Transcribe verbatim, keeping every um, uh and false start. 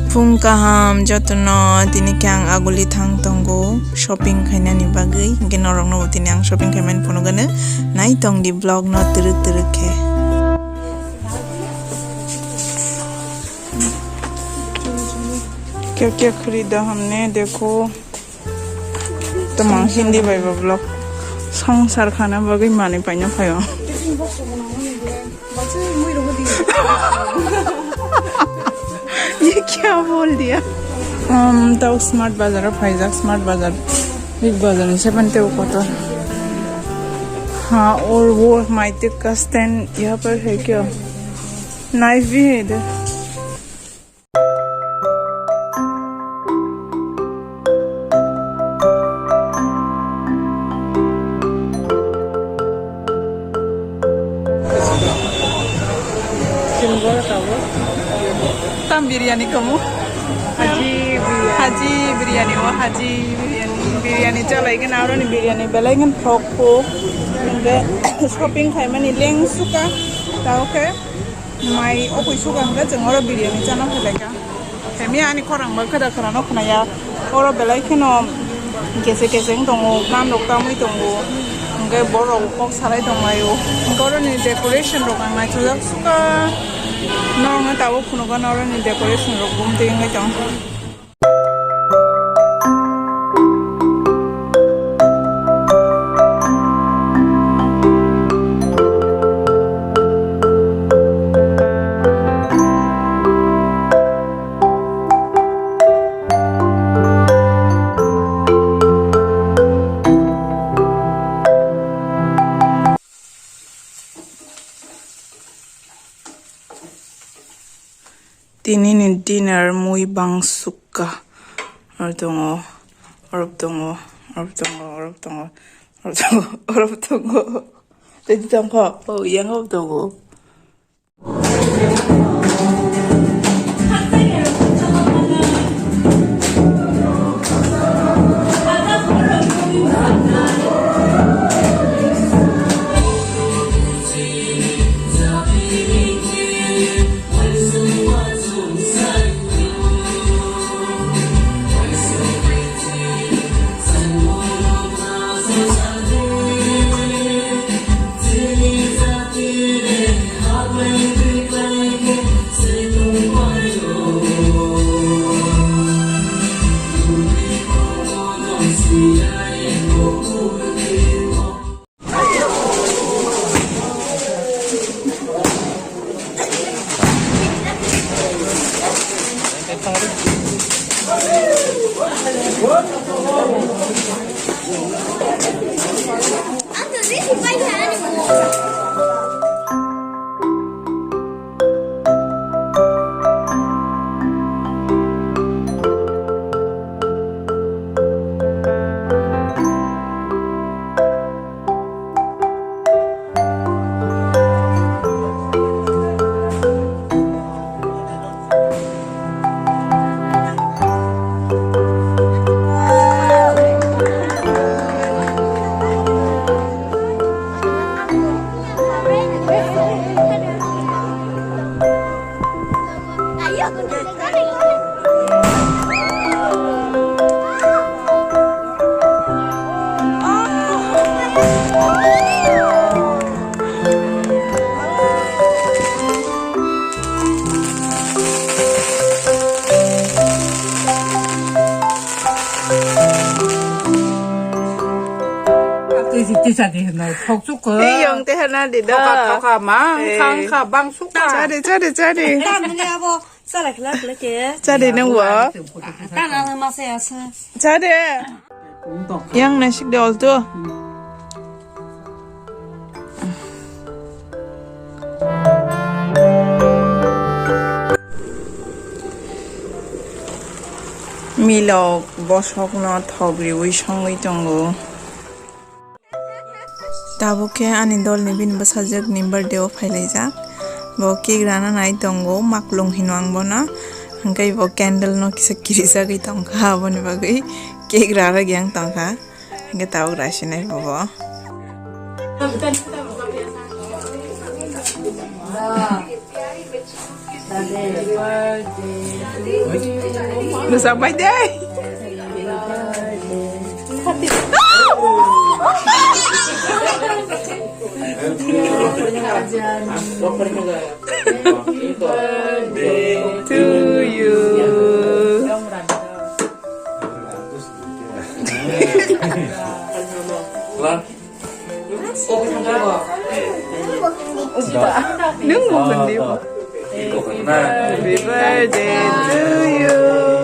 Phung kaham jotono, tini khe ang aguli thang tongo shopping khainani bagwi, hinkhe norokno bo tini ang shopping khaimani phunukgano, nai tongdi vlog no twrwk twrwk khe. क्या क्या खरीदा हमने, देखो। Tamo Hindi bai bo vlog. Songsar khana bagwi manwi paina phaio. Ye kya bol diya? Um, tao smart bazar o phaijak, smart bazar. Big bazar ni seven teo kotor. Ha, aur wo maite ka stand yahan par hai kya? Knife bhi hai idhar. Tam biryani kamu? Haji biryani. Haji biryani, o haji biryani. Biryani chalai khe na, aroni biryani belai khe thok po. Hingke shopping khaimani leng suka. Tao khe mai opoi suka hingke chwng oro biryani chana phai lai kha. Hemi ani khorang bo kheda khorang no khna ya. Oro belai kheno kese kese wng tongo, gan rok tamwi tongo. Hingke borok kok salai tong laio. Hingke oro ni decoration rok ang naithokjak suka. Norok no tabuk phunugo oro ni decoration rok bumtwi wngwi tong. Tini ni dinner mui bang sukha. Oro tongo, oro tongo, oro tongo, oro tongo, oro tongo, oro tongo. Tei tongkha, o yang o tongo. Tei si tisa di hwnwi thok chuk khe. Tei yong tei hana di da. Thoka thoka ma, eh, khang kha bang suk kha. Chadi, chadi, chadi. Tamni abo chala khla khla ke. Chadi nang bo. Kana ma se asa. Chadi. Yang nasik de olto. Milok bosokno thok riwi songwi tongo. Tabuk khe ani dolni bini bwsajwkni birthday o phailaijak. Bo cake rana nai tongo, maklung hino ang bono. Hwnkhe bo candle no kisa kirijagwi tongkha, aboni bagwi cake rarwk yang tongkha. Hwnkhe tabuk rasinai bo. Nusang bai deh. To you. Nung mo hindi mo. Happy birthday to you.